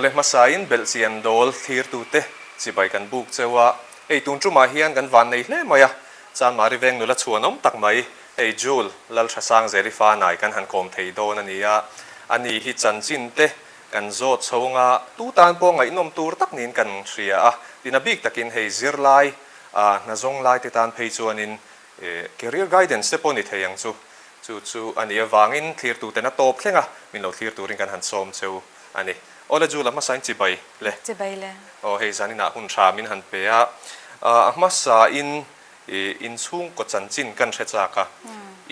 Awle hmasain belhchian dawl thlirtute chibai kan buk cheu a, hei tun tumah hian kan van nei hle mai a, Chanmari veng nula chhuanawm tak mai, hei Jul Lalthasangzeli fanai kan han kawm thei dawn a ni a, ani hi chanchin te kan zawt chhonga tu tan pawh ngaihnawm tur tak niin kan hria a, tin a bik takin hei zirlai hna zawng lai te tan phei chuanin career guidance te pawh ni thei ang chu, chu chu a nih avangin thlirtuten a tawp thleng a, min lo thlir turin kan han sawm cheu a ni. Awle Jul a hmasain chibai le. Chibai le. Aw hei zaninah hun tha min han pe a, a hmasain inchhungkaw chanchin kan hre chak a,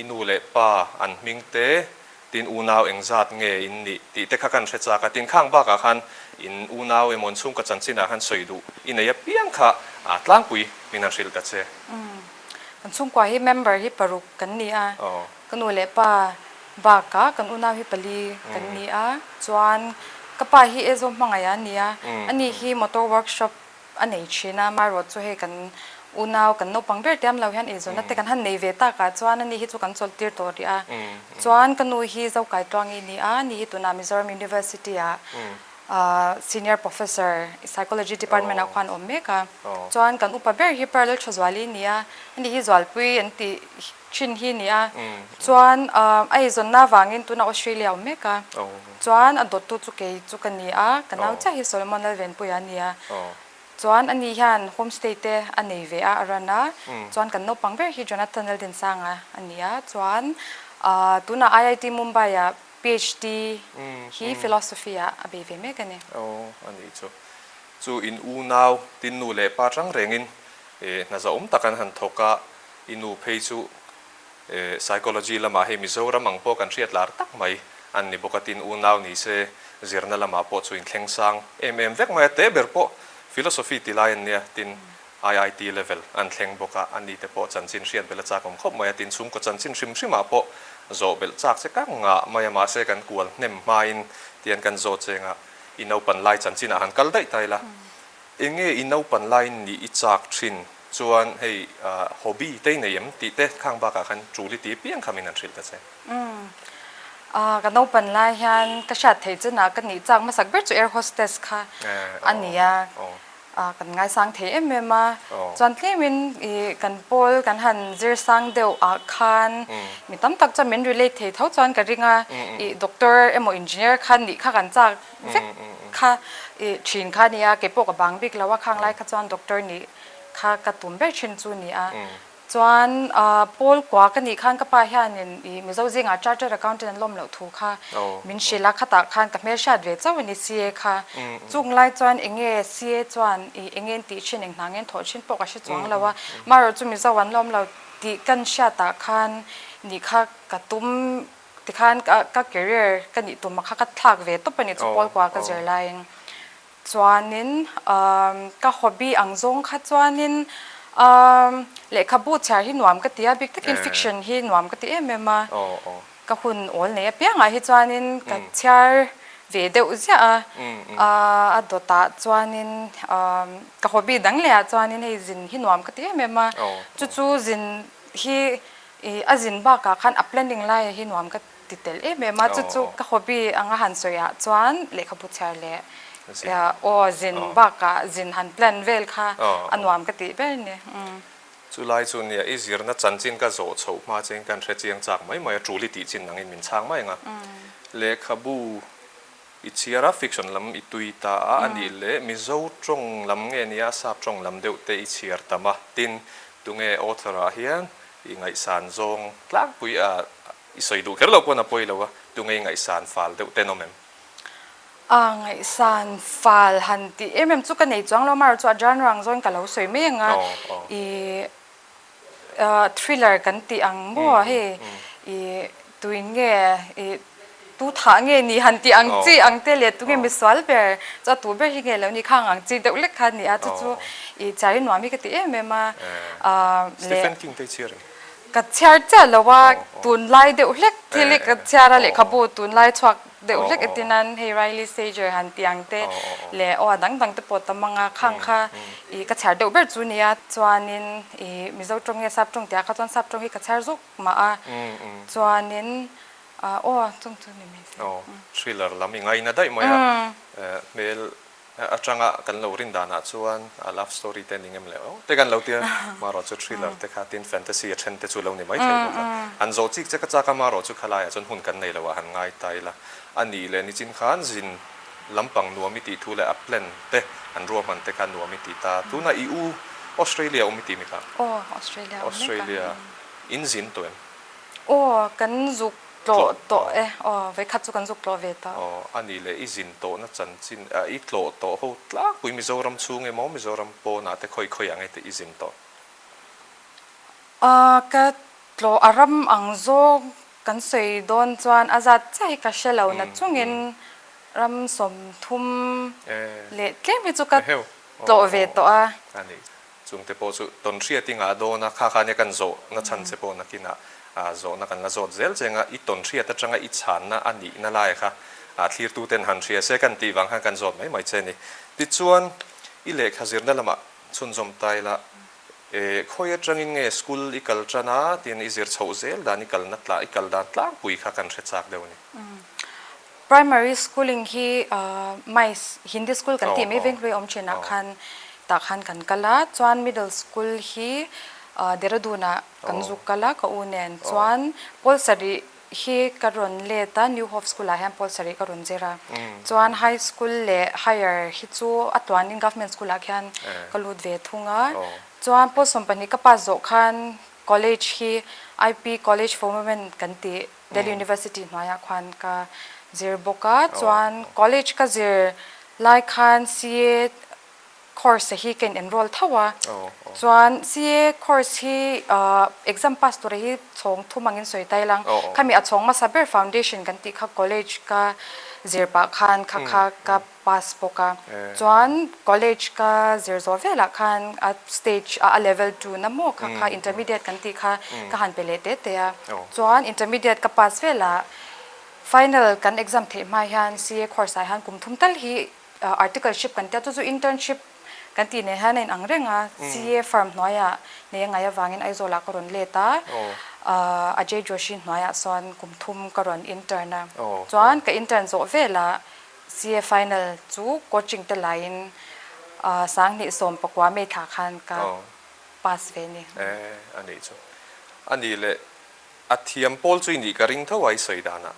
i nu leh pa an hming te, Tin unau engzat nge in nih tih te kha kan hre chak a, tin khang bakah khan in unau emaw in chhungkaw chanchinah khan sawi duh i nei apiang kha tlangpui min han hrilh ta che. Umm. Kan chhungkua hi member hi paruk kan ni a, ka nu leh pa bakah kan unau hi pali kan ni a, chuan ka pa hi Aizawl hmangaih a ni a, ani hi motor workshop a nei thin a, amaherawh chu hei kan unau kan naupang ber te am lo hian eizawnna te kan han nei ve tak ah chuan ani hi chu kan chawlh tir tawh rih a, chuan ka nu hi Zokai Tluangi a ni a, ani hi tunah Mizoram University ah senior professor psychology department ah khuan a awm mek a, chuan kan upa ber hi Parallel Thazuali a ni a, ani hi Zualpui an tih thin hi a ni a, chuan a eizawnna avangin tunah Australia a awm mek a, chuan a dawttu chu kei chu ka ni a, ka nau chiah hi Solomon Lalvenpuia a ni a, chuan ani hian homestay te a nei ve a, a run a, chuan kan naupang ber hi Jonathan Laldinsanga a ni a, chuan tunah IIT Mumbai ah PhD hi philosophy ah a bei ve mek a ni. Aw a nih chu. Chu in unau tin nu leh pa tang rengin hna zahawm tak an han thawk a, I nu phei chu Psychology lamah hei Mizoram ang pawh kan hriat lar tak mai an ni bawk a, tin unau ni se zirna lamah pawh chu inthleng sang em em vek mai a, te ber pawh Philosophy ti lai an nia, tin IIT level an thleng bawk a, ani te pawh chanchin hriat belh a chak awm khawp mai a, tin chhungkaw chanchin hrim hrimah pawh zawh belh chak che kak ngah mai a, mahse kan kual hnem hmain tian kan zawt cheng a, i naupan lai chanchinah han kal daih ta ila, enge i naupan laiin nih i chak thin? Chuan hei hobby te i nei em tih te khang bakah khan tul i ti piang kha min han hrilh ta che. Umm. Ka naupan lai hian ka hriat theih chinah ka nih chak hmasak ber chu air hostess kha a ni a. Kan ngaisang thei em em a. Chuan tlemin i kan pawl kan han zir sang deuh ah khan mi tam tak chuan min relate thei tho chuan ka ring a. I doctor emaw engineer kha nih kha kan chak vek kha i thin kha a ni a. Keipawh ka bang bik lo a khang lai kha chuan doctor nih kha ka tum ber thin chu ni a. Chuan Paul kua ka nih khan ka pa hianin i Mizo zingah Chartered Accountant an lawm loh thu kha min hrilh a, khatah khan ka hmelhriat ve chauh a ni CA kha. Chung lai chuan eng nge CA chuan i eng nge an tih thin, eng hna nge an thawh thin pawh ka hre chuang lo a. Amaherawhchu chu Mizo an lawm lo tih kan hriatah khan nih kha ka tum tikhan ka career ka nih tum a kha ka thlak ve tawp a ni chu Paul kua ka zir laiin. Chuanin ka hobby ang zawng kha chuanin lehkhabu chhiar hi nuam ka ti a, bik takin fiction hi nuam ka ti em em a. Ka hun awl nei apiangah hi chuanin ka chhiar ve deuh ziah a, a dawtah chuanin ka hobby dang lehah chuanin hei zin hi nuam ka ti em em a, chu chu zin hi a zin bakah khan a planning laia hi nuam ka ti. Ti tel em em a, chu chu ka hobby anga han sawi ah chuan lehkhabu chhiar leh aw zin bakah zin han plan vel kha a nuam ka tih ber ni. Chu lai chu nia i zirna chanchin ka zawh chhoh hma chein kan hre chiang chak mai mai a, tul i tih chin nangin min chhang mai ang a. Lehkhabu i chhiar a, fiction lam i tui ta a, a nih leh Mizo tawng lam nge nia sap tawng lam deuh te i chhiar tam a, tin tunge author ah hian i ngaihsan zawng tlangpui a I sawi duh kher lo pawn a pawi lo a, tunge i ngaihsan fal deuh ten awm em? A ngaihsan fal han tih em em chu ka nei chuang lo, amaherawh chu a genre ang zawngin ka lo sawi mai ang a, i thriller kan tih ang maw hei i tuin nge i tu thah nge ni han tih ang chi ang te leh tunge misual ber chu a tu ber hi nge lo ni khang ang chi deuh lek kha a ni a, chu chu i chhiar hi nuam hi ka ti em em a, leh. Stephen King te i chhiar em? Ka chhiar chiah lo a, tunlai deuh hlek thil hi ka chhiar a, lehkhabu tunlai chhuak deuh hlek etin an hei Riley Sager han tih ang te leh aw a dang dang te pawh tam ang a, khang kha ih ka chhiar deuh ber chu nia. Chuanin ih Mizo tawng nge Sap tawng tih ah kha chuan Sap tawng hi ka chhiar zawk mah a, chuanin. Aw chung chu ni mai se. Aw thriller lam i ngaina daih mai a, hmel atanga kan lo rin danah chuan a love story te ni ngem le aw te kan lo tia marawh chu thriller te kha tin fantasy a then te chu lo ni mai thei bawk a. Han zawh chik che ka chak a marawh chu khalaiah chuan hun kan nei lo ah han ngai ta ila a nih leh nichin khan zin lampang nuam i tih thu leh a plan te an ruahman te kha nuam i ti ta. Tunah i u Australia awm i ti mi kha? Aw Australia awm mek a. Australia in zin tawh em? Aw kan zuk tlawh tawh e. Aw vawikhat chu kan zuk tlawh ve ta. Aw a nih leh i zin tawhna chanchin i tlawh tawh ho tlangpui Mizoram chhung emaw Mizoram pawnah te khawi khawi ang e te i zin tawh? Aw ka tlawh a ram ang zawng kan sawi dawn chuan a zat chiah hi ka hre lo na chungin ram 30 leh tlem hi chu ka tlawh ve tawh a. A nih Chungte pawh chu tawn hriat i ngah dawn a, kha kha nia kan zawhna chhan che pawh nakinah zawhna kan la zawt zel che anga i tawn hriat atanga i chhanna a nihna lai kha thlirtuten han hria se kan tih vang khan kan zawt mai mai che a ni. Tichuan, i lehkha zirna lamah chhunzawm ta ila, khawi atangin nge school i kal tan a tiin i zir chhoh zel dan i kalna tla i kal dan tlangpui kha kan hre chak deuh a ni. Primary schooling hi MICE, Hindi school kan tih mai Venghlui awm thinah khan tah khan kan kal a, chuan middle school hi Dehradun ah kan zuk kal a ka u nen chuan pawl sarih hi ka rawn let a New Hope school ah hian pawl sarih ka rawn zir a, chuan high school leh higher hi chu a tluanin government school ah khian ka lut ve thung a, chuan pawl 12 ka pass zawh khan college hi IP College for Women kan tih Delhi University hnuaiah khuan ka zir bawk a, chuan college ka zir lai khan CA course hi ka in enroll tho a, chuan CA course hi exam pass tura hi chhawng thum angin sawi ta ilang, khami a chhawng hmasa ber foundation kan tih kha college ka zir pah khan kha kha ka pass bawk a, chuan college ka zir zawh velah khan a stage a a level 2 na maw kha kha intermediate kan tih kha ka han pe leh te te a, chuan intermediate ka pass velah final kan exam theih hma hian CA course ah hian kum thum tal hi articleship kan tia chu chu internship kan tih nen hian a inang reng a, CA firm hnuaiah nei a ngaih avangin Aizawl ah ka rawn let a, Ajay Joshi hnuaiah sawn kum thum ka rawn intern a, chuan ka intern zawh velah CA final chu coaching te laiin 2019 May thla khan ka pass ve ni. E, a nih chu. A nih leh a thiam pawl chu i nih ka ring tho a i sawi danah.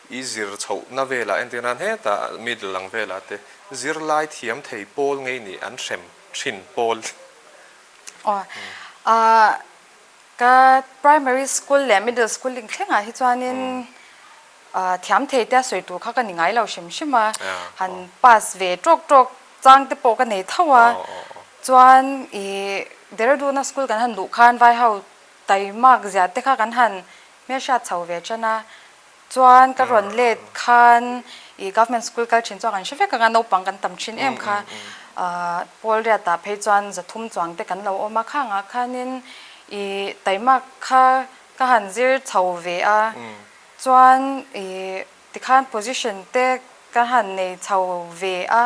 I zir chhohna velah entir nan hetah middle ang velah te zirlai thiam thei pawl ngei nih an hrem thin pawl. Aw, ka primary school leh middle school inthlengah hi chuanin Thiam thei te a sawi tur kha ka ni ngai lo hrim hrim a, han pass ve tawk tawk chang te pawh ka nei tho a, chuan ih Dehradun a school kan han luh khan vai ho taimak zia te kha kan han hmelhriat chho ve tan a, chuan ka rawn let khan ih government school kal thin chuan kan hre vek ang a, naupang kan tam thin em kha, pawl riatah phei chuan 300 chuang te kan lo awm a, khangah khanin ih taimak kha ka han zir chho ve a. Chuan ih tikhan position te ka han nei chho ve a,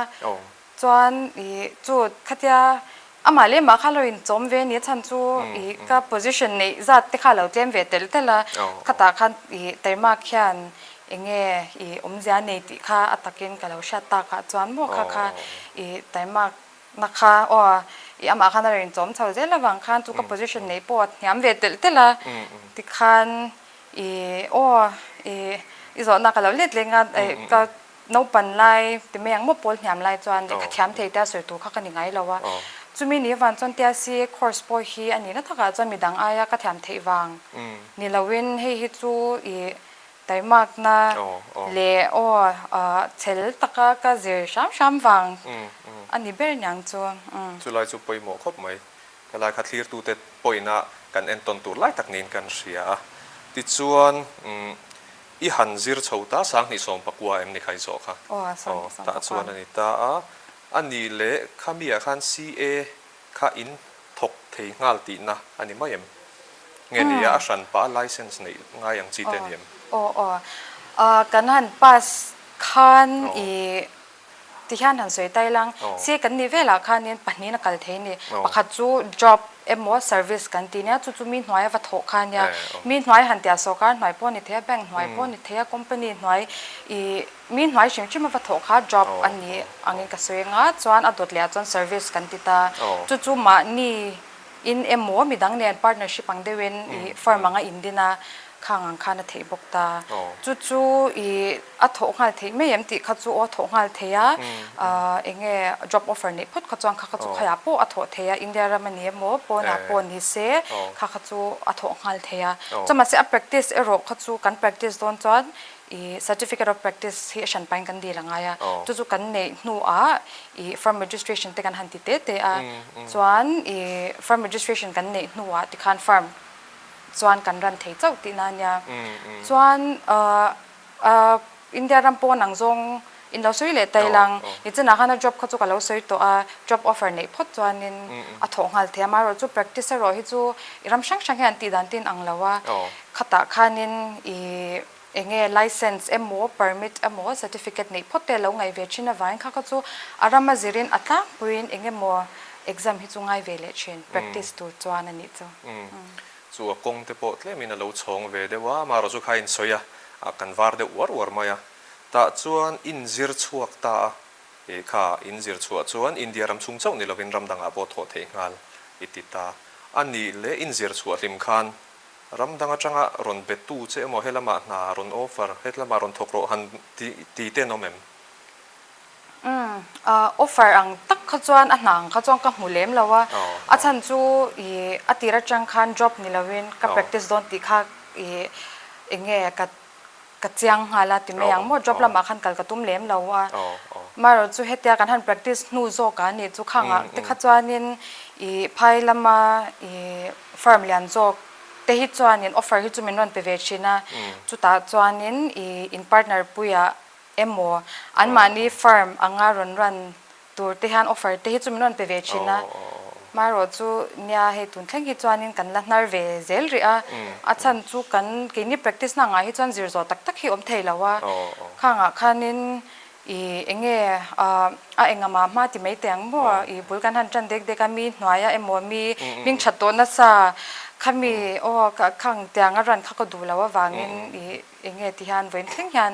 chuan ih chu khatia amah leh mah kha lo inchawm ve a ni a chhan chu ih ka position neih zat te kha a lo tlem ve telh telh a, khatah khan ih Taima khian eng nge ih awmzia a nei tih kha a takin ka lo hriat takah chuan maw kha kha ih Taima na kha aw ih amah khan a rawn inchawm chho zel avang khan chu ka position neih pawh a hniam ve telh telh a, tikhan I aw i i zawhna ka lo let leng a, ka naupan lai ti mai ang maw pawl hniam lai chuan lehkha thiam thei te a sawi tur kha ka ni ngai lo a. Chumi ni avang chuan TIC course pawh hi a nihna takah chuan midang aia ka thiam theih vang ni loin hei hi chu i taimakna leh aw chhel taka ka zir hram hram vang a ni ber niang chu. Chulai chu pawimawh khawp mai. Helai kha thlirtute pawina kan entawn tur lai tak niin kan hria a. Tichuan, i han zir chho ta 2019 em ni kha i zawh kha? Aw, 2019. Tah chuan a ni ta a. A nih leh khamiah khan CA kha in thawk thei nghal tihna a ni mai em? Nge ni a, a hran pah a license neih ngai ang chi te a ni em? Aw, aw. Kan han pass khan i. Ti hian han sawi tai lang. Si kan nih velah khanin pahnihin a kal thei a ni. Pakhat chu job emaw service kan ti nia, chu chu mi hnuaia va thawh kha nia. Mi hnuai han tia sawrkar hnuai pawh a ni thei a, bank hnuai pawh a ni thei a, company hnuai ih mi hnuai hrim hrim a va thawh kha job a ni angin ka sawi anga chuan a dawt leh ah chuan service kan ti ta. Chu chu mahni In emaw midang nen partnership ang deuhin i firm anga in din a, khang ang khan a theih bawk ta. Chu chu i a thawh nghal theih mai em tih kha chu aw thawh nghal thei a, eng nge job offer neih phawt kha chuan kha kha chu khawiah pawh a thawh thei a, India ram a ni emaw pawnah pawh ni se kha kha chu a thawh nghal thei a. Chuan mahse a practice erawh kha chu kan practice dawn chuan I certificate of practice hi a hran pahin kan dil a ngai a, chu chu kan neih hnuah i firm registration te kan han ti te te a, chuan i firm registration kan neih hnuah tikhan firm chuan kan run thei chauh tihna a nia. Chuan India ram pawn ang zawng in lo sawi leh tai lang, nichinah khan a job kha chu ka lo sawi tawh a, job offer neih phawt chuanin a thawh nghal thei a, amaherawhchu chu practice erawh hi chu i ram hrang hrang hian tih dan tin ang lo a, khatah khanin i Enge license emaw permit emaw certificate neih phawt te lo ngaih ve thin avangin kha kha chu a rama zirin a tlangpuiin eng emaw exam hi chu ngai ve leh thin practice tur chuan a nih chu. Chu a kawng te pawh tlemin a lo chhawng ve deuh a, amaherawh chu kha in sawi a, kan var deuh uar uar mai a, tah chuan in zir chhuak ta a, he kha in zir chhuah chuan India ram chhung chauh ni lovin ram dangah pawh thawh theih nghal i ti ta a nih leh in zir chhuah hlim khan Ram dang atanga rawn be tu che emaw helamah hna rawn offer, helamah rawn thawk rawh han ti ti te an awm em? Umm, offer ang tak kha chuan a hna ang kha chuan ka hmu lem lo a, a chhan chu ih a tir atang khan job ni lovin ka practice dawn tih kha ih eng nge ka Ka chiang nghal a ti mai ang maw, job lamah khan kal ka tum lem lo a. Amaherawh chu hetia kan han practice hnu zawk a nih chu khangah te kha chuanin ih phai lama ih firm lian zawk te hi chuanin offer hi chu min rawn pe ve thin a. Chutah chuanin ih in partner puiah emaw anmahni firm anga rawn run Tur te hian offer te hi chu min rawn pe ve thin a, hmaerawh chu nia hei tun thleng hi chuanin kan la hnar ve zel rih a, a chhan chu kan keini practice na angah hi chuan zir zawh tak tak hi awm thei lo a, khangah khanin ih eng nge a engah mah hma ti mai teh ang maw ih bul kan han tan dek dek a mi hnuaia emaw mi hming that tawh nasa khami aw khang tiang a run kha ka duh lo avangin ih eng nge ti hian vawiin thleng hian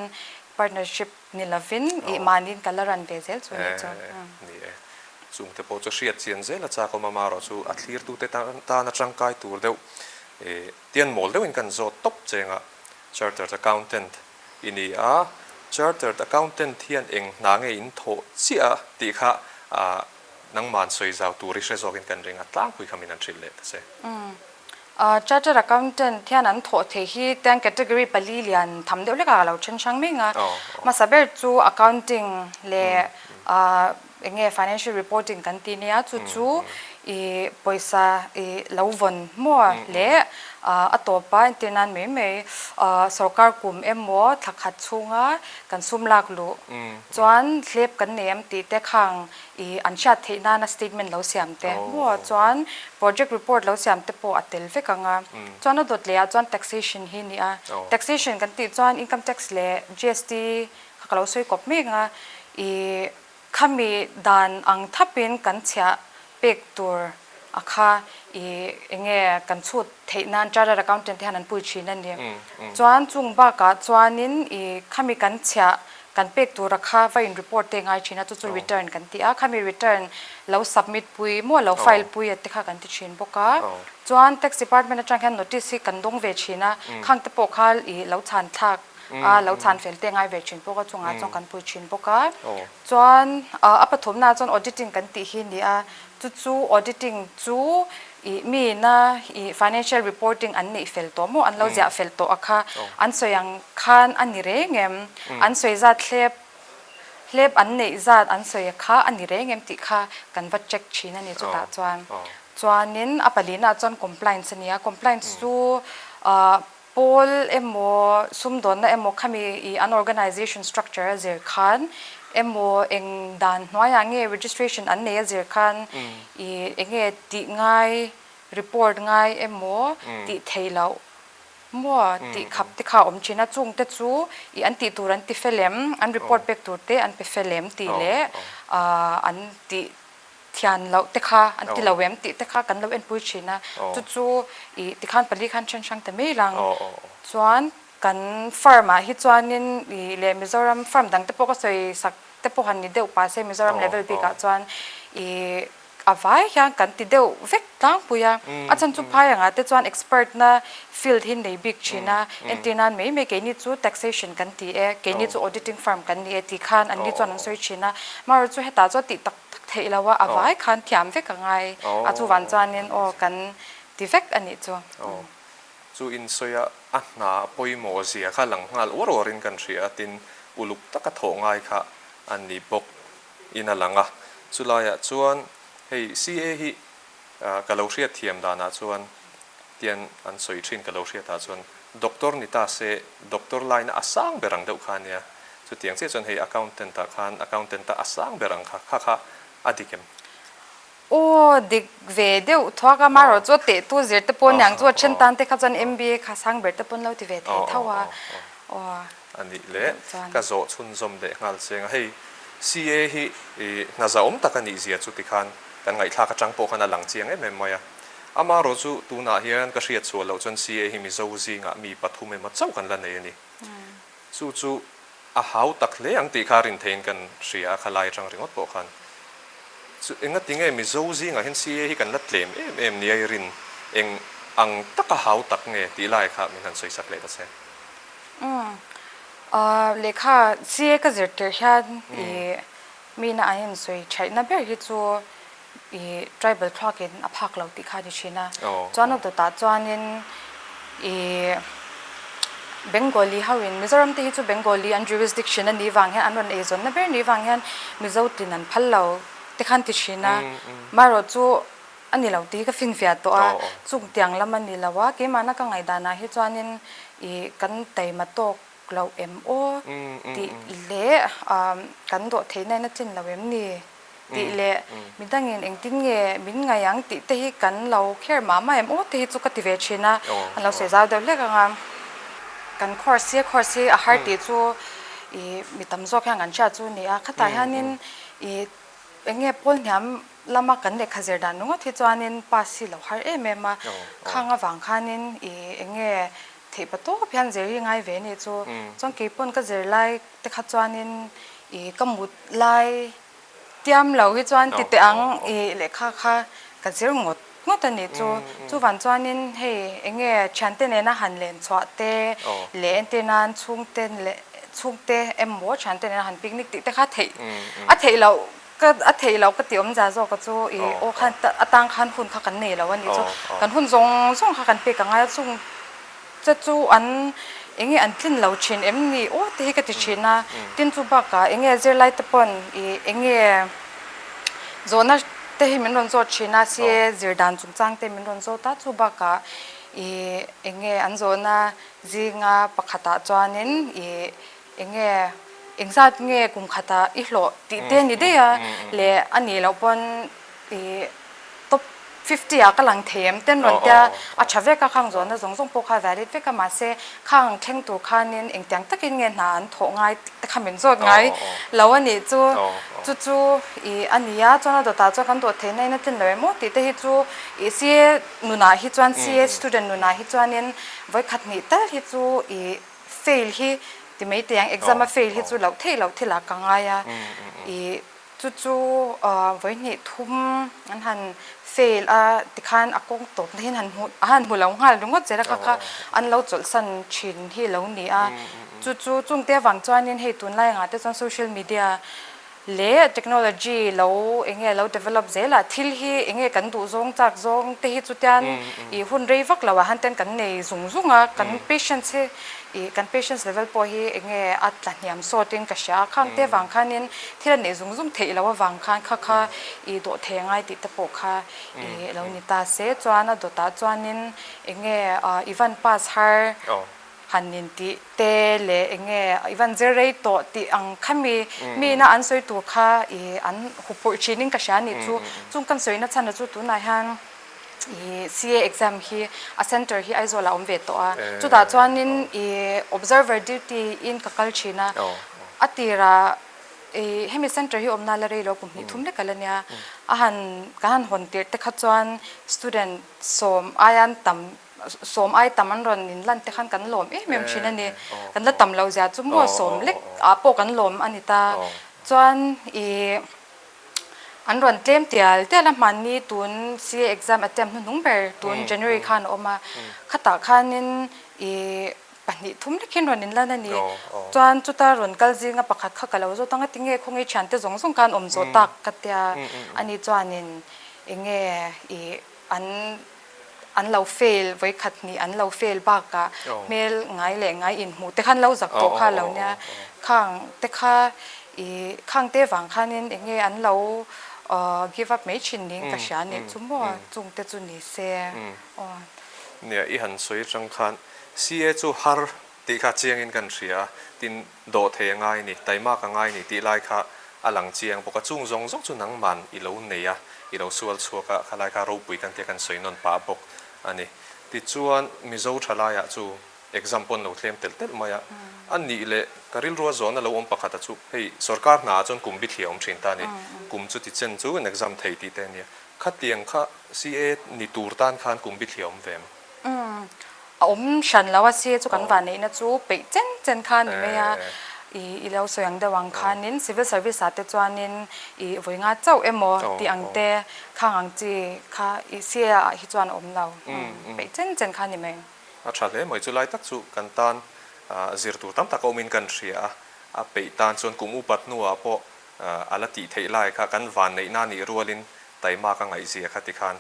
partnership Ni lovin ih mahniin ka la ran ve zel chu nih chu. Ni e. Chungte pawh chu hriat chian zel a chak awm a, marawh chu a thlirtute tana tangkai tur deuh tian mawl deuhin kan zawt tawp cheng a, Chartered Accountant i ni a, Chartered Accountant hian eng hna nge in thawh chiah a tih kha nangman sawi zau tur i hre zawkin kan ring a, tlangpui kha min han hrilh leh ta che. Chartered Accountant hian an thawh theih hi tiang category pali lian tham deuh hlek a ka lo then hrang mek a. Hmasa ber chu accounting leh eng nge financial reporting kan tih nia chu chu ih pawisa ih lo vawn maw leh a tawp a entir nan mai mai sorkar kum emaw thla khat chhunga kan sum lak luh chuan hlep kan nei em tih te khang I an hriat theih nana statement lo siam te maw chuan project report lo siam te pawh a tel vek ang a. Chuan a dawt leh ah chuan taxation hi a ni a. Taxation kan tih chuan income tax leh GST kha ka lo sawi kawp mek ang a. I khami dan ang thapin kan chhiah pek tur a kha i enge kan chhut theih nan chartered accountant te hian an pui thin a ni. Chuan chung bakah chuanin i khami kan chhiah kan pek tura kha va in report te ngai thin a chu chu return kan ti a khami return lo submit pui maw lo file pui a te kha kan ti thin bawk a chuan tax department atang hian notice hi kan dawng ve thin a khang te pawh kha ih lo chhan thlak a lo chhan fel te ngai ve thin bawk a chungah chuan kan pui thin bawk a chuan a pathumna ah chuan auditing kan tih hi a ni a Chu chu auditing chu ih mi ina ih financial reporting an neih fel tawh maw an lo ziah fel tawh a kha an sawi ang khan a ni reng em an sawi zat hlep hlep an neih zat an sawi kha a ni reng em tih kha kan va check thin a ni chutah chuan chuanin a palina ah chuan compliance a ni a compliance chu ah Pawl emaw, sumdawnna emaw khami i an organization structure a zir khan emaw eng dan hnuaiah nge registration an nei a zir khan i eng nge tih ngai report ngai emaw tih theih loh. Maw tih khap te kha a awm thin a, chung te chu ih an tih tur an ti fel em, an report pek tur te an pe fel em tih leh an tih thian loh te kha an ti lo em tih te kha kan lo enpui thin a, chu chu ih tikhan pali khan then hrang ta mai lang. Chuan kan firm ah hi chuanin ih leh Mizoram firm dang te pawh ka sawi sak te pawh han ni deuh pah se Mizoram level bik ah chuan ih A vai hian kan ti deuh vek tlangpui a, a chhan chu phai angah te chuan expert na field hi nei bik thin a, entir nan mai mai keini chu taxation kan ti e, keini chu auditing firm kan ni e tih khan an ni chuan an sawi thin a, amaherawhchu chu hetah chuan tih tak tak theih lo a, a vai khan thiam vek a ngai a, chuvan chuanin aw kan ti vek a nih chu. Chu insawi a, a hna pawimawh zia kha lang nghal uar uarin kan hria a, tin uluk taka thawh ngai kha a ni bawk. in a lang a, chulaiah chuan hei CA hi ka lo hriat thiam danah chuan tian an sawi thin ka lo hriatah chuan doctor ni ta se doctor line a sang ber ang deuh kha ania, chutiang chiah chuan hei accountant ah khan accountant a a sang ber ang kha kha kha a dik em? Aw dik ve deuh thuak a, amaherawh chu a tehtu zir te pawh aniang chu a then tan te kha chuan MBA kha sang ber te pawn lo ti ve thei tho a, aw. A nih leh ka zawh chhunzawm leh nghal cheng a, hei CA hi hna zahawm tak a nih zia chu tikhan kan ngaihthlak atang pawh khan a lang chiang em em mai a, amaherawh chu tunah hian ka hriat chhuah loh chuan CA hi Mizo zingah mi pathum emaw chauh kan la nei a ni. Chu chu a hau tak hle ang tih kha rin theihin kan hria a, khalai atang ringawt pawh khan. Chu engati nge Mizo zingah hian CA hi kan la tlem em em nia i rin eng ang taka hau tak nge tih lai kha min han sawi sak leh ta che. Umm lehkha CA ka zir tirh hian i mina an insawi thaihna ber hi chu i tribal thluakin a phak lo tih kha a ni thin a. Chuan a dawtah chuanin i Bengali hoin Mizoram te hi chu Bengali an jurisdiction a nih vang hian an rawn eizawnna ber nih vang hian Mizo tin an phal lo te khan ti thin a. Marawh chu a ni lo tih hi ka finfiah tawh a, chung tiang lam a ni lo a, keimahna ka ngaihdanah hi chuanin i kan taima tawk lo em aw tih leh kan dawh theihna in a tlin lo em ni tih leh midangin engtin nge min ngaih ang tih te hi kan lo kher mah mah em aw te hi chu ka ti ve thin a, an lo sawi zau deuh hlek ang a. Kan course hi course hi a har tih chu i mi tam zawk hian kan hriat chu a ni a, khatah hianin i eng nge pawl hniam lama kan lehkha zir dan ringawt hi chuanin pass hi lo har em em a, khang avang khanin i eng nge theih pa tawp hian zir hi ngai ve a nih chu. Chuan keipawn ka zir lai te kha chuanin i ka mut lai tiam lo hi chuan ti teh ang i lehkha kha ka zir ngawt ngawt a nih chu. Chuvan chuanin hei eng nge thiante nena han len chhuah te leh entir nan chhungte leh chhungte emaw thiante nena han picnic tih te kha theih a theih loh Ka a theih loh ka ti awm za zawk a chu i aw khan atang khan hun kha kan nei lo a nih chu kan hun zawng zawng kha kan pek a ngai a chung che chu an eng nge an tlin lo thin em ni aw te hi ka ti thin a tin chu bakah eng nge zirlai te pawn i eng nge zawhna te hi min rawn zawt thin a CA zir dan chungchang te min rawn zawt a chu bakah i eng nge an zawhna zinga pakhatah chuanin i Enge engzat nge kum khatah i hlawh tih te ni daih a leh a nih loh pawn i top fifty ah ka lang thei em ten rawn tia a tha vek a khang zawhna zawng zawng pawh kha valid vek a mahse khang thleng tur khanin engtiang takin nge hna an thawh ngai tih te kha min zawt ngai lo a nih chu chu chu i a ni a chuan a dawtah chuan kan dawh theihna in a tlin lo em aw tih te hi chu i CA nunah hi chuan CA student nunah hi chuanin vawikhat hnih tal hi chu i Fail hi ti mai teh ang, exam a fail hi chu loh theih loh thil ah ka ngai a, ih chu chu vawihnih thum an han fail a tikhan a kawng tawp na hian han hmu a han hmu lo nghal ringawt zel a kha kha an lo chawlhsan thin hi lo ni a, chu chu chungte avang chuanin hei tunlai angah te chuan social media Leh technology lo eng nge lo develop zel a, thil hi eng nge kan duh zawng chak zawng te hi chutian ih hun rei vak lo ah han ten kan nei zung zung a, kan patience hi ih kan patience level pawh hi eng nge a tla hniam sawt in ka hria a, khang te vang khanin thil a neih zung zung theih loh avang khan kha kha ih dawh thei a ngai tih te pawh kha ih lo ni ta se, chuan a dawtah chuanin eng nge i van pass har. Han intih te leh eng nge i van zir rei tawh tih ang kha mi miina an sawi tur kha i an huphurh thin in ka hria a nih chu. Chung kan sawina chhan a chu tunah hian. I CA exam hi a center hi Aizawl ah a awm ve tawh a, chutah chuanin i observer duty in ka kal thin a, a tirah i hemi center hi awmna la rei lo kum hnih thum lek a la nia, a han kan han hawn tirh te kha chuan student sawm aian tam sawm ai tam an rawn in lan te khan kan lawm em em thin a ni, kan la tam loh zia chu maw sawm lek ah pawh kan lawm a ni ta, chuan i. An rawn tlem tial tial a, hmanni tun CA exam attempt hnuhnung ber tun January khan a awm a, khatah khanin ih pahnih thum lek hian rawn inlan a ni. Chuan chuta rawn kal zinga pakhat kha ka lo zawt ang a, tinge khawnge thiante zawng zawng khan awm zawh tak ka tia, ani chuanin enge ih an an lo fail vawikhat hnih an lo fail bakah hmel ngai leh ngai inhmuh te khan lo zak tawh kha lo nia khang te kha ih khang te vang khanin eng nge an lo give up mai thin niin ka hria nih chu maw chung te chu ni se aw. Nia i han sawi atang khan CA chu har tih kha chiangin kan hria a, tin dawh thei a ngai ni, taimak a ngai ni tih lai kha a lang chiang bawk a, chung zawng zawng chu nangman i lo nei a, i lo sual chhuak a, khalai kha ropui kan tia kan sawi nawn pah bawk a ni. Tichuan, Mizo thalaiah chu exam pawn lo tlem telh telh mai a, a nih leh ka rilrua zawhna lo awm pakhata chu hei sorkar hnaah chuan kum bithliah awm thin ta a ni, kum chuti chen chu an exam thei tih te a nia, khatiang kha CA ni tur tan khan kum bithliah awm ve em? Umm, a awm hran lo a si chu kan vanneihna chu peih chen chen kha a ni mai a, i lo sawi ang deuh ang khanin civil service ah te chuanin i vawi nga chauh emaw tih ang te khang ang chi kha i CA ah hi chuan a awm lo, peih chen chen kha a ni mai. A tha hle mai, chulai tak chu kan tan zir tur tam tak a awmin kan hria a, a peih tan chuan kum upat hnuah pawh a la tih theih lai kha kan vanneihna nih rualin Taima ka ngaihzia kha tikhan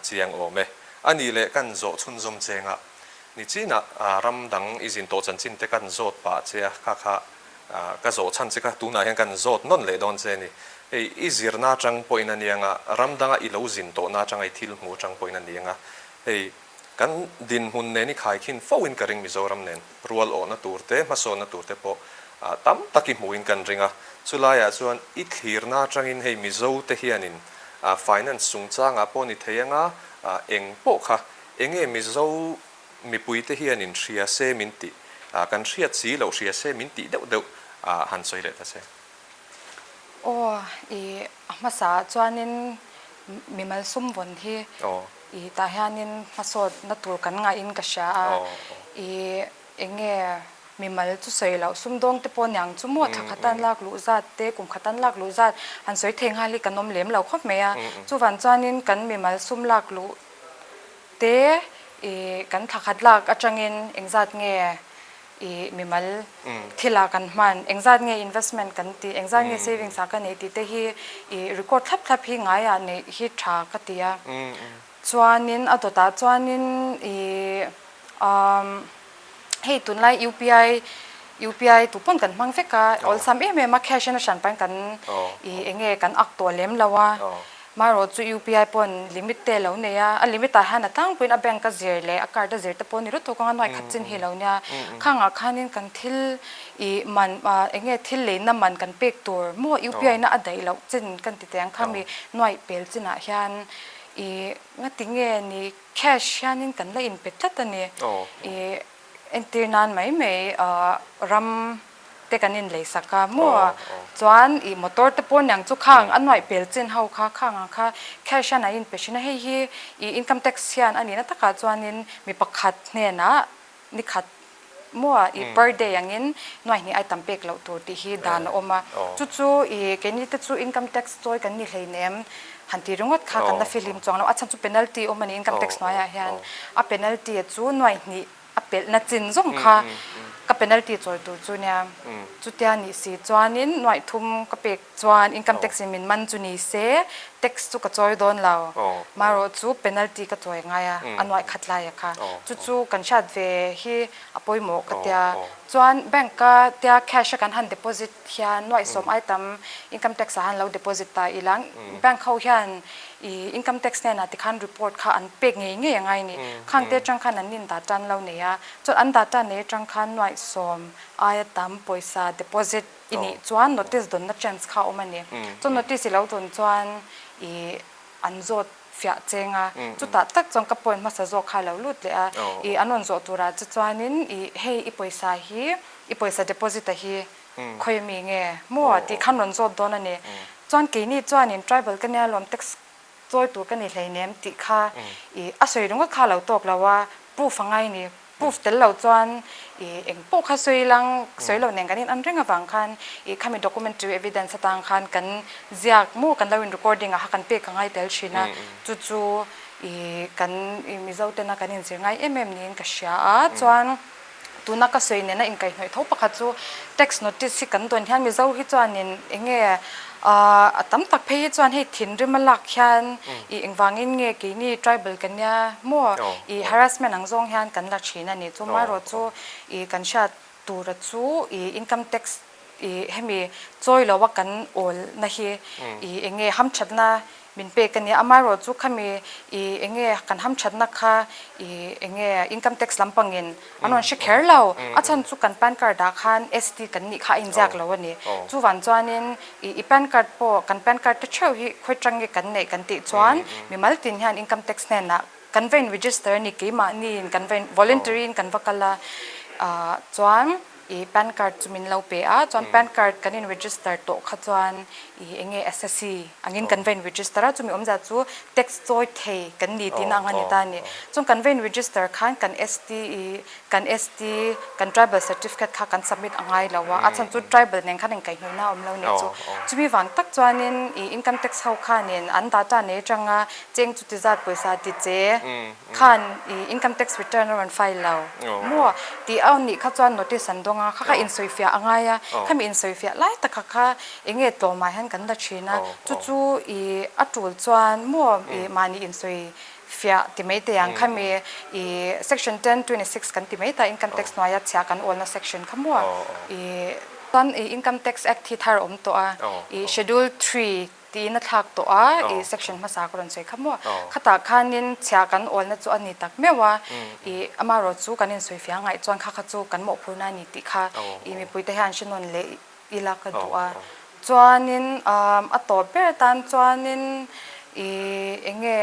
chiang awm e. A nih leh kan zawh chhunzawm cheng a, nichinah ram dang i zin tawh chanchin te kan zawt pah che a, kha kha ka zawh chhan che kha tunah hian kan zawt nawn leh dawn che a ni. Hei i zirna atang pawhin a niang a, ram danga i lo zin tawhna atanga i thil hmuh atang pawhin a niang a, hei Kan dinhmun nen i khaikhin fo in ka ring Mizoram nen rual awhna tur te, hmasawnna tur te pawh tam tak i hmuhin kan ring a. Chulaiah chuan i thlirna atangin hei Mizo te hianin finance chungchangah pawh ni thei anga eng pawh kha enge Mizo mipui te hianin hria se min tih, kan hriat si loh hria se min tih deuh deuh han sawi leh ta che. Aw, i a hmasa chuanin mimal sum vawn hi i tah hianin hmasawtna tur kan ngahin ka hria a, i eng nge mimal chu sawi loh sumdawng te pawh niang chu maw thla khat an lak luh zat te kum khat an lak luh zat han sawi thei nghal hi kan awm lem lo khawp mai a, chuvan chuanin kan mimal sum lak luh te i kan thla khat lak atangin engzat nge I mimal thil ah kan hman, engzat nge investment kan tih, engzat nge savings ah ka neih tih te hi i record thlap thlap hi ngai ah neih hi tha ka ti a. Chuanin a dawt ah chuanin i umm hei tunlai UPI UPI tu pawn kan hmang vek a, awlsam em em a cash in a hran pahin kan i enge kan ak tawh lem lo a. Marawh chu UPI pawn limit te a lo nei a, a limit ah hian a tlangpuiin a bank a zir leh a card a zir te pawh ni lutuk anga nuai khat chin hi lo nia. Khangah khanin kan thil ih man eng nge thil leina man kan pek tur maw UPI na a daih loh chin kan ti teh ang kha mi nuai pel chinah hian ih ngati nge ni cash hianin kan la inpe tlat a ni. Ih entir nan mai mai ram te kan in lei sak a maw chuan ih motor te pawh niang chu khang a nuaih pel chin ho kha khang ang kha cash hian a in pe thin a hei hi ih income tax hian a nihna takah chuanin mi pakhat hnenah ni khat maw ih per day angin nuaih hnih ai tam pek loh tur tih hi dan a awm a chu chu ih keini te chu income tax chawi kan ni hleinem han ti ringawt kha kan la fihlim chuang lo a chhan chu penalty awm a ni income tax hnuaiah hian a penalty chu nuaih hnih A pelhna chin zawng kha ka penalty chawi tur chu nia. Chutia nih si chuanin nuaih thum ka pek chuan income tax in min man chu ni se tax chu ka chawi dawn lo. Marawh chu penalty ka chawi ngai a, a nuaih khat lai a kha. Chu chu kan hriat ve hi a pawimawh ka tia. Chuan bank a tia cash a kan han deposit hian nuaih sawm ai tam income tax ah han lo deposit ta ilang bank ho hian I income tax hnenah tikhan report kha an pek ngei ngei a ngai a ni. Khang te atang khan an in data an lo nei a, chuan an data nei atang khan nuaih sawm aia tam pawisa deposit i nih chuan notice dawnna chance kha a awm a ni. Chuan notice i lo dawn chuan i an zawt fiah cheng a, chutah tak chuan ka point hmasa zawk kha a lo lut leh a, ih an rawn zawh turah che chuanin ih hei i pawisa hi i pawisa deposit a hi khawi mi nge maw tih khan rawn zawt dawn a ni. Chuan keini chuanin tribal ka nia lawm tax chawi tur ka ni hleinem tih kha ih a sawi ringawt kha a lo tawk lo a, proof a ngai ni. Proof tel lo chuan ih eng pawh kha sawi lang sawi lo nen kan in an reng avang khan ih khami documentary evidence atang khan kan ziak maw kan lo in recording ah kha kan pek a ngai tel thin a, chu chu ih kan ih Mizo tena kan inzir ngai em em niin ka hria a, chuan tuna ka sawi nena inkaihhnawih tho pakhat chu tax notice hi kan dawn hian Mizo hi chuanin eng nge a tam tak phei hi chuan hei thinrim a lak hian ih engvangin nge keini tribal kan nia maw ih harassment ang zawng hian kan la thin a ni. Chu amaherawh chu ih kan hriat tura chu ih income tax ih hemi chawi lo a kan awl na hi ih eng nge hamthatna Min pek a nia, amaherawh chu khami i eng nge kan hamthatna kha i eng nge income tax lampangin an rawn hre kher lo, a chhan chu kan pan card ah khan ST kan nih kha a inziak lo a ni. Chuvang chuanin i i pan card pawh kan pan card te theuh hi khawi tang nge kan neih kan tih chuan mimal tin hian income tax hnenah kan va in register a ni, keimahniin kan va in voluntary in kan va kal a, ah chuan I pan card chu min lo pe a, chuan pan card kan in register tawh kha chuan i eng nge SSC angin kan va in register a, chumi awmzia chu tax chawi thei kan ni tihna ang a ni ta a ni. Chuan kan va in register khan kan ST i kan ST kan tribal certificate kha kan submit a ngai lo a, a chhan chu tribal nen khan inkaihhnawihna a awm lo nih chu. Chumi vang tak chuanin i income tax ho khanin an data nei atanga cheng chuti zat pawisa ti che Khan i income tax return a rawn file lo maw tih a nih kha chuan notice an dawng a, kha kha insawifiah a ngai a, khami insawifiah lai taka kha eng nge tlawmah hian kan la thin a, chu chu i a tul chuan maw i mahni insawifiah ti mai teh ang, khami i section 1026 kan ti mai ta income tax hnuaia chhia kan awlna section kha maw i chuan i income tax act hi thar a awm tawh a, i schedule three Tiin a thlak tawh a, i section hmasa ka rawn sawi kha maw? Khatah khanin chhia kan awlna chu a ni tak meuh a, i amaherawh chu kan insawifiah ngaih chuan kha kha chu kan mawhphurna a ni tih kha i mipuite hian hre nawn leh ila ka duh a. Chuanin a tawp ber atan chuanin i eng nge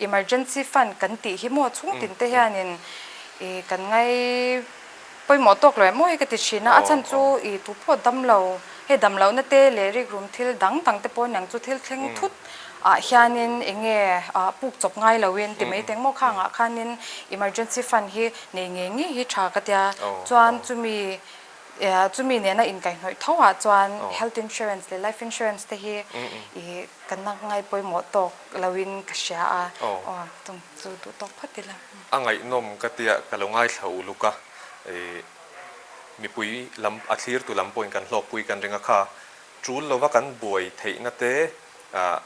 Emergency fund kan tih hi maw chhung tin te hianin i kan ngai pawimawh tawk lo em maw hi ka ti thin a, a chhan chu i tu pawh dam lo hei dam lohna te leh rikrum thil dang dang te pawh aniang chu thil thleng thut ah hianin eng nge ah puk chawp ngai loin ti mai teng maw khangah khanin emergency fund hi nei ngei ngei hi tha ka tia chuan chumi chumi nena inkaihhnawih tho ah chuan health insurance leh life insurance te hi i Ka nak ngai pawimawh tawk loin ka hria a, aw chung chu duh tawk phawt ila. A ngaihnawm ka tia ka lo ngaithla uluk a, ih mipui lam a thlirtu lam pawhin kan hlawkpui kan ring a kha, tul lova kan buai theihna te ah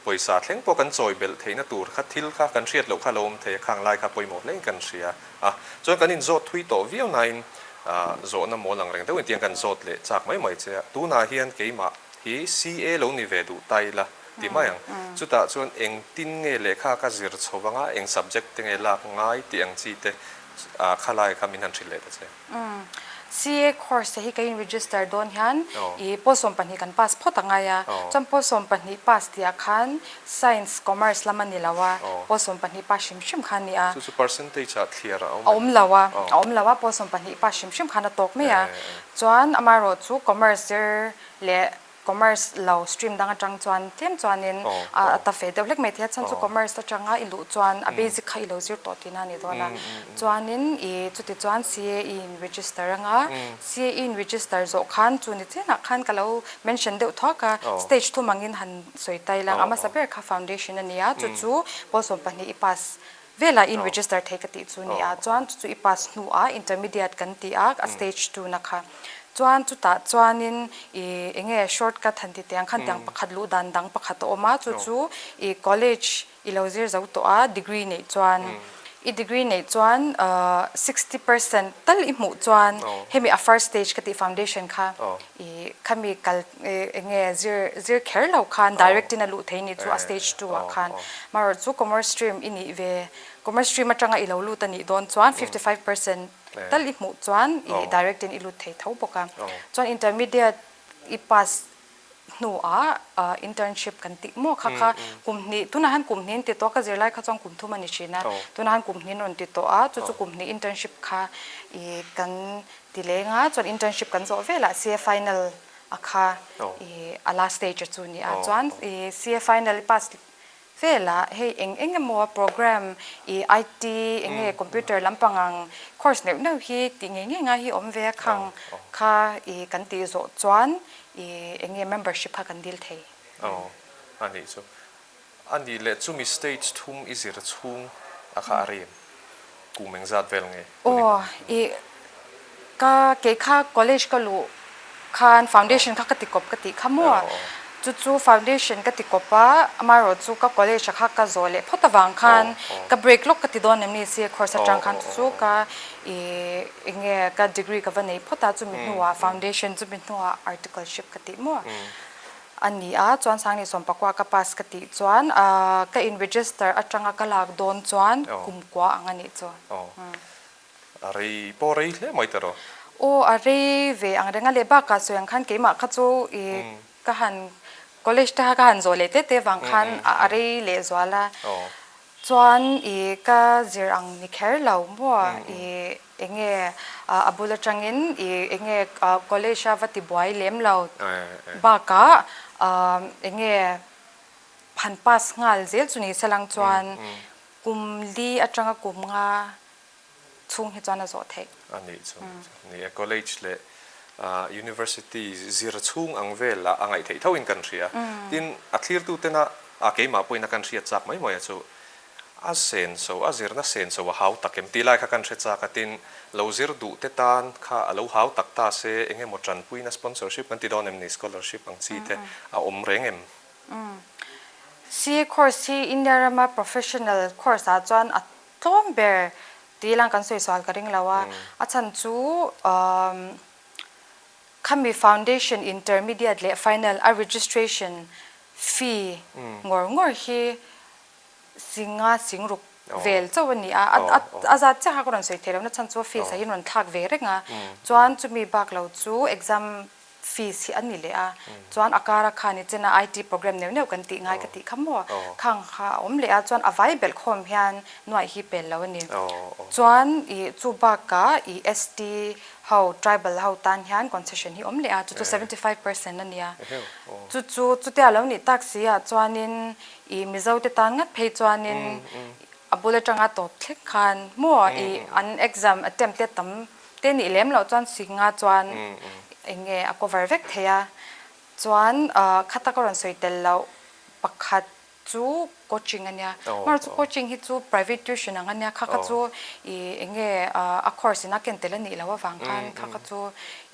pawisa thleng pawh kan chawi belh theihna tur kha thil kha kan hriat loh kha lo awm thei a, khang lai kha pawimawh hlein kan hria a, chuan kan inzawt thui tawh viau nain ah zawhna mawl ang reng deuhin tiang kan zawt leh chak mai mai che a, tunah hian keimah hi CA lo ni ve duh ta ila ti mai ang. Chutah chuan engtin nge lehkha ka zir chho vanga eng subject te nge lak ngai tih ang chi te kha lai kha min han hrilh leh ta che. CA course te hi ka in register dawn hian i pawl 12 kan pass phawt a ngai a, chuan pawl 12 pass tih ah khan science, commerce lam a ni lo a, pawl 12 pass hrim hrim kha a ni a. Chu chu percentage ah thliar a awm em? A awm lo a, a awm lo a, pawl 12 pass hrim hrim khan a tawk mai a. Chuan amaherawh chu commerce zir leh commerce lo stream dang atang chuan tlem chuanin a ta fe deuh hlek mai thei a, chhan chu commerce atanga i luh chuan a basic kha i lo zir tawh tihna a ni dawn a, chuanin i chuti chuan CAE in register anga CAE in register zawh khan chu ni chenah khan ka lo mention deuh thuak a, stage thum angin han sawi ta ila a hmasa ber kha foundation a ni a, chu chu pawl 12 i pass velah in register thei ka tih chu ni a, chuan chu chu i pass hnuah intermediate kan ti a, a stage two na kha. Chuan chutah chuanin i eng nge short cut han ti teh ang khan tiang pakhat luh dan dang pakhat a awm a, chu chu i college i lo zir zo tawh a degree neih chuan i degree neih chuan 60 percent tal i hmuh chuan hemi a first stage ka tih foundation kha i khami kal eng nge zir zir kher lo khan direct in a luh thei ni chu a stage two ah khan marawh chu commerce stream i nih ve commerce stream atanga i lo lut a nih dawn chuan 55 percent tal i hmuh chuan i direct in i lut thei tho bawk a. Chuan intermediate i pass. hnuah internship kan tih maw kha kha kum hnih tunah hian kum hnih an ti tawh a ka zirlai kha chuan kum thum a ni thin a tunah hian kum hnih an rawn ti tawh a chu chu kum hnih internship kha ih kan ti leng a chuan internship kan zawh velah CA final a kha ih a last stage a chu ni a chuan ih CA final i pass Velah hei eng eng emaw program i IT eng nge computer lampang ang course neuh neuh hi tih ngei ngei ngai hi awm ve a khang kha i kan tih zawh chuan i eng nge membership kha kan dil thei. Aw a nih chu. A nih leh chumi stage thum i zir chhung a kha a rem kum engzat vel nge? Aw i Ka kei kha college ka luh khan foundation kha ka ti kawp ka tih kha maw? Chu chu foundation ka ti kawp a, amaherawh chu ka college ah kha ka zawh leh phawt avang khan ka break lawk ka ti dawn em ni si course atang khan chu chu ka ih eng nge ka degree ka va nei phawt a chumi hnuah foundation chumi hnuah articleship ka tih maw? A ni a, chuan Sangni Sawmpakua ka pass ka tih chuan ka in register atanga ka lak dawn chuan kumkua ang a nih chu. A rei pawh rei hle mai ta rawh. Aw a rei ve ang reng a leh bakah sawi ang khan keimah kha chu i ka han college te kha ka han zawh leh tete vang khan a rei leh zual a. Chuan i ka zir ang ni kher lo maw i eng nge a bul atangin i eng nge college a va ti buai lem lo bakah eng nge han pass nghal zel chu ni se lang chuan kum li atanga kum nga chhung hi chuan a zawh theih. A nih chu ni e, college leh university zir chhung ang velah a ngaih theih thoin kan hria. Tin, a thlirtu tena a keimah pawhin a kan hriat chak mai mai a chu a senso, a zirna senso a hau tak em tih lai kha kan hre chak a, tin, lo zir duh te tan kha a lo hau tak ta se eng emaw tanpuina sponsorship kan ti dawn em ni, scholarship ang chi te a awm reng em? CA course hi India rama professional course ah chuan a Tlawm ber tih lang kan sawi sual ka ring lo a, a chhan chu khami foundation, intermediate leh final a registration fee ngawr ngawr hi singa singruk vel chauh a ni a, a zat chiah kha ka rawn sawi thei lo na chhan chu fees ah hian rawn thlak ve reng a, chuan chumi bak lo chu exam fees hi a ni leh a, chuan a kara khan i chena IT program neuh neuh kan tih ngai ka tih kha maw, khang kha a awm leh a, chuan a vai belh khawm hian nuaih hi pel lo a ni. Chuan i chu bakah i ST ho, tribal ho tan hian concession hi awm leh a, chu chu 75% a nia. Chu chu chutia lo nih tak si ah chuanin i Mizo te tan ngat phei chuanin a bul atanga tawp thleng khan maw i an exam attempt te tam Te nih lem loh chuan Singa chuan eng nge a cover vek thei a, chuan khata ka rawn sawi tel loh pakhat chu coaching a nia, amaherawhchu chu coaching hi chu private tuition ang a nia, kha kha chu ih eng nge a course in a ken tel a nih loh avang khan kha kha chu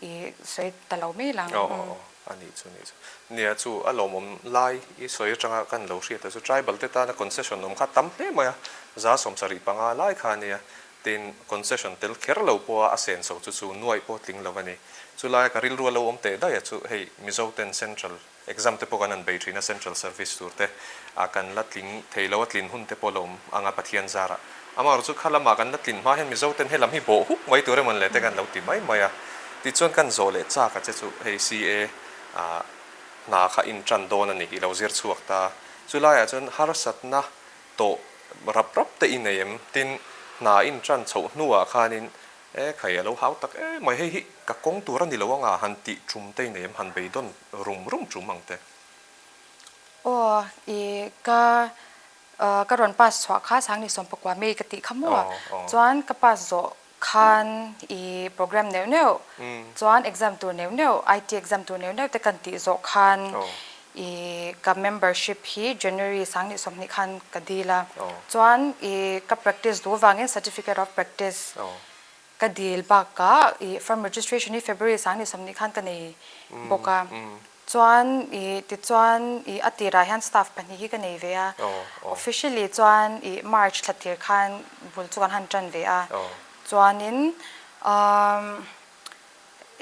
ih sawi ta lo mai lang. Aw aw aw a nih chu nih chu. Nia chu a lawmawm lai i sawi atanga kan lo hriat a chu tribal te tana concession awm kha tam hle mai a, 75% lai kha a nia, Tin, concession tel kher lo pawha a senso chu chu nuaih pawh tling lo a ni. Chulaia ka rilru a lo awm teh daih a chu hei Mizo ten Central exam te pawh kan han bei thin a, Central Service tur te ah kan la tling thei lo a, tlin hun te pawh la awm ang a Pathian zarah. Amaherawhchu kha lamah kan la tlin hma hian Mizo ten helam hi bawh huk mai tur emawn le te kan lo ti mai mai a. Tichuan kan zawh leh chak a che chu hei CA ah hna kha in tan dawn a ni, i lo zir chhuak ta. Chulaiah chuan harsatna tawh rap rap te i nei em? Tin, hna in tan chhoh hnuah khanin e khai a lo hau tak em mai, hei hi ka kawng tur a ni lo anga han tih tum te i nei em? Han beidawn rum rum tum ang te. Aw, i ka ka rawn pass chhuah kha Sangni Sawmpakua May ka tih kha maw? Chuan ka pass zawh Khan i program neuh neuh chuan exam tur neuh neuh IT exam tur neuh neuh te kan tih zawh khan i ka membership hi January 2020 khan ka dil a chuan i ka practice duh vangin certificate of practice ka dil bakah i firm registration hi February 2020 khan ka nei bawk a. Chuan i tichuan i a tirah hian staff pahnih hi ka nei ve a, officially chuan i March thla tir khan bul chu kan han tan ve a, chuanin umm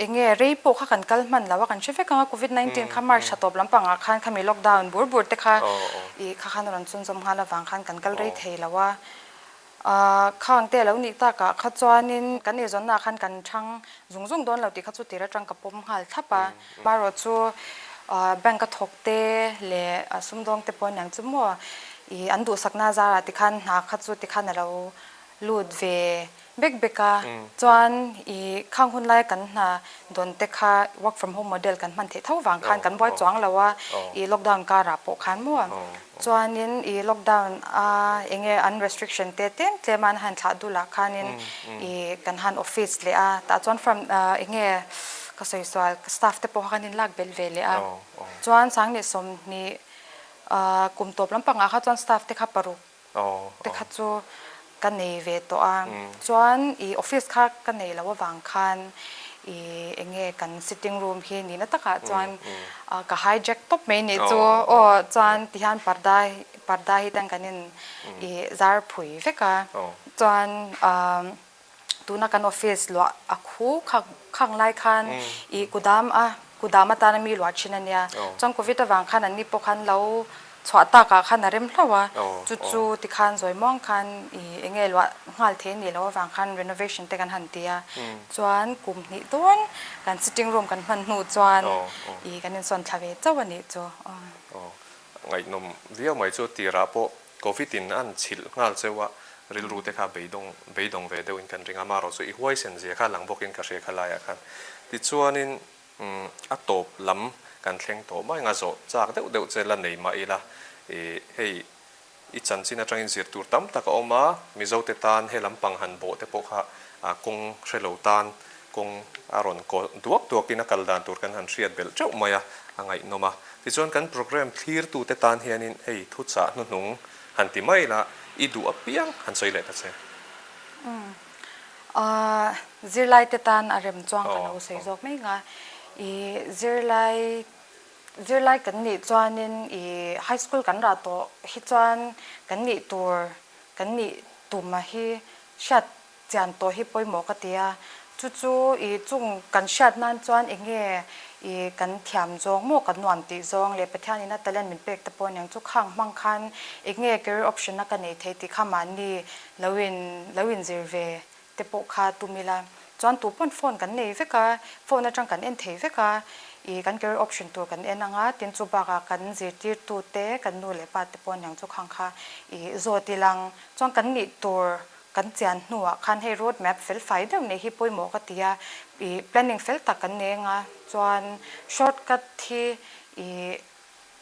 eng nge rei pawh kha kan kal hman lo a, kan hre vek ang a covid 19 kha March thla tawp lampangah khan khami lockdown bur bur te kha i kha khan a rawn chhunzawm nghal avang khan kan kal rei thei lo a. Khang te lo nih takah kha chuanin kan eizawnnaah khan kan chhang zung zung dawn lo tih kha chu tir atang ka pawm nghal thlap a. Marawh chu Bank a thawk te leh sumdawng te pawh aniang chu maw ih an duhsakna zarah tikhan hna kha chu tikhan a lo lut ve bek bek a. Chuan ih khang hun laia kan hna dawn te kha work from home model kan hman theih tho vang khan kan buai chuang lo a ih lockdown karah pawh khan maw. Chuanin ih lockdown a eng nge an restriction te tlem tlem a an han thlah dulah khanin ih kan han office leh a tah chuan firm eng nge ka sawi sual staff te pawh kha kan inlak belh ve leh a chuan sanghnih 20 kum tawp lampangah kha chuan staff te kha paruk te kha chu ka nei ve tawh a chuan ih office kha ka nei loh avang khan ih eng nge kan sitting room hi nihna takah chuan ka hijack tawp mai nih chu aw chuan tihian parda parda hi ten kan in ih zar phui vek a chuan ah tuna kan office luah a khu khang khang lai khan ih kudam a kudam atana mi luah thin a nia chuan covid avang khan an ni pawh khan lo chhuah takah khan a rem hlauh a chu chu tikhan zawi muang khan ih eng nge luah nghal thei a nih loh avang khan renovation te kan han ti a chuan kum hnih dawn kan sitting room kan hman hnu chuan ih kan insawn thla ve chauh a nih chu. Ngaihnawm viau mai chu tirah pawh Covid in an chhilh nghal cheu a, rilru te kha beidawng beidawng ve deuhin kan ring a, amaherawh chu i huaisen zia kha lang bawkin ka hria kha laiah khan. Tichuanin a tawp lam kan thleng tawh mai anga zawh chak deuh deuh che la nei mah ila, ih hei i chanchin atangin zir tur tam tak a awm a, Mizote tan he lampang han bawh te pawh kha kawng hre lo tan kawng a rawn kaw duak duakin a kal dan tur kan han hriat belh teuh mai a, a ngaihnawm a. Tichuan kan programme thlirtute tan hianin hei thuchah hnuhnung han ti mai la, i duh apiang han sawi leh ta che. Umm. Zirlaite tan a rem chuang ka lo sawi zawk mai nga. I zirlai zirlai kan nih chuanin i high school kan rah tawh hi chuan kan nih tur kan nih tuma hi hriat Chian tawh hi pawimawh ka ti a, chu chu i chung kan hriat nan chuan eng nge i kan thiam zawng maw kan nuam tih zawng leh Pathianin a talent min pek te pawh aniang chu khang hmang khan eng nge career option a ka nei thei tih kha mahni lo in lo in zir ve te pawh kha tum ila chuan tu pawn phone kan nei vek a, phone atang kan en thei vek a, i kan career option tur kan en anga tin chu bakah kan zirtirtu te kan nu leh pa te pawh aniang chu khang kha i zawt ilang chuan kan nih tur Kan chian hnuah khan hei road map fel fai deuh nei hi pawimawh ka ti a, ih planning fel tak kan nei anga chuan short cut hi ih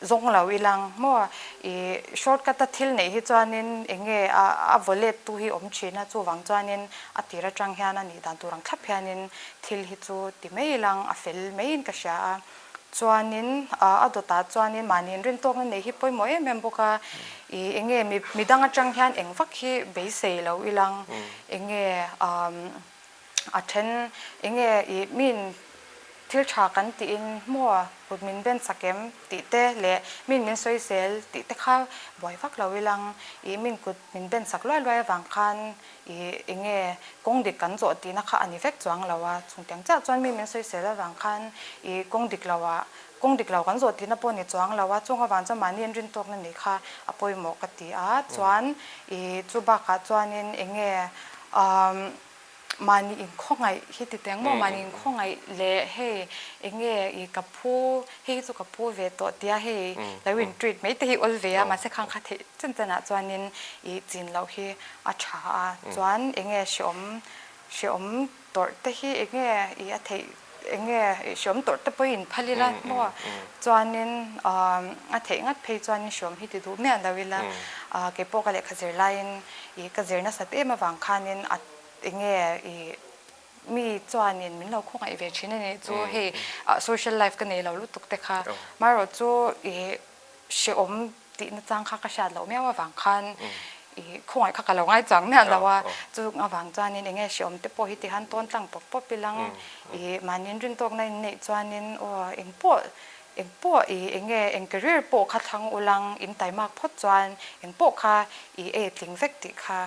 zawng lo ilang maw ih short cut a thil neih hi chuanin eng nge a a vaw let tu hi awm thin a chuvang chuanin a tir atang hian a nih dan tur ang thlap hianin thil hi chu ti mai ilang a fel maiin ka hria a. Chuanin a dawtah chuanin mahni inrintawkna neih hi pawimawh em em bawk a, ih eng nge mi midang atang hian eng vak hi beisei lo ilang, eng nge a then eng nge ih min thil tha kan tiin maw kut min ben chak em tih te leh min min sawisel tih te kha buai vak lo ilang, ih min kut min ben chak luai luai avang khan Ih, eng nge kawng dik kan zawh tihna kha a ni vek chuang lo a, chungtiang chiah chuan mi min sawisel avang khan ih kawng dik lo ah, kawng dik lo kan zawh tihna pawh a ni chuang lo a, chung avang chuan mahni an rintawkna nih kha a pawimawh ka ti a, chuan ih chu bakah chuanin eng nge umm mahni inkhawngaih hi ti teng maw, mahni inkhawngaih leh hei eng nge ih ka phu hei hi chu ka phu ve tawh tia hei lo in treat mai te hi awl ve a, mahse khang kha theih chen chen ah chuanin ih chin loh hi a tha a, chuan eng nge hreawm hreawm tawrh te hi eng nge ih a theih eng nge ih hreawm tawrh te pawh in phal ila maw chuanin a theih ngat phei chuanin hreawm hi ti duh miah lo ila keipawh ka lehkha zir laiin ih ka zir nasat em avang khanin a eng nge ih mi chuanin min lo khawngaih ve thin a nih chu hei social life ka nei lo lutuk te kha marawh chu ih hreawm tih nachang kha ka hriat loh miau avang khan ih khawngaih kha ka lo ngai chang miah lo a, chung avang chuanin eng nge hreawm te pawh hi ti han tawn tlang pawp pawp ilang ih mahni rintawkna in neih chuanin aw eng pawh eng pawh ih eng nge eng career pawh kha thlang ulang in taimak phawt chuan eng pawh kha ih ei tling vek tih kha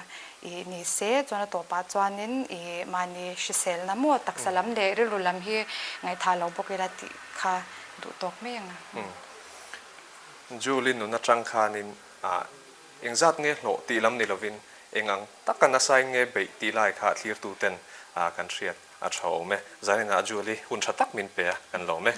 ih ni se chuan a tawpah chuanin ih mahni hriselna maw taksa lam leh rilru lam hi ngaihthah lo bawk ila tih kha duh tawk mai ang a. Julie nun atang khanin ah engzat nge hlawh tih lam ni lovin eng ang taka nasain nge beih tih lai kha thlirtu ten ah kan hriat a tha awm e. Zaninah Julie hun tha tak min pe a, kan lawm e.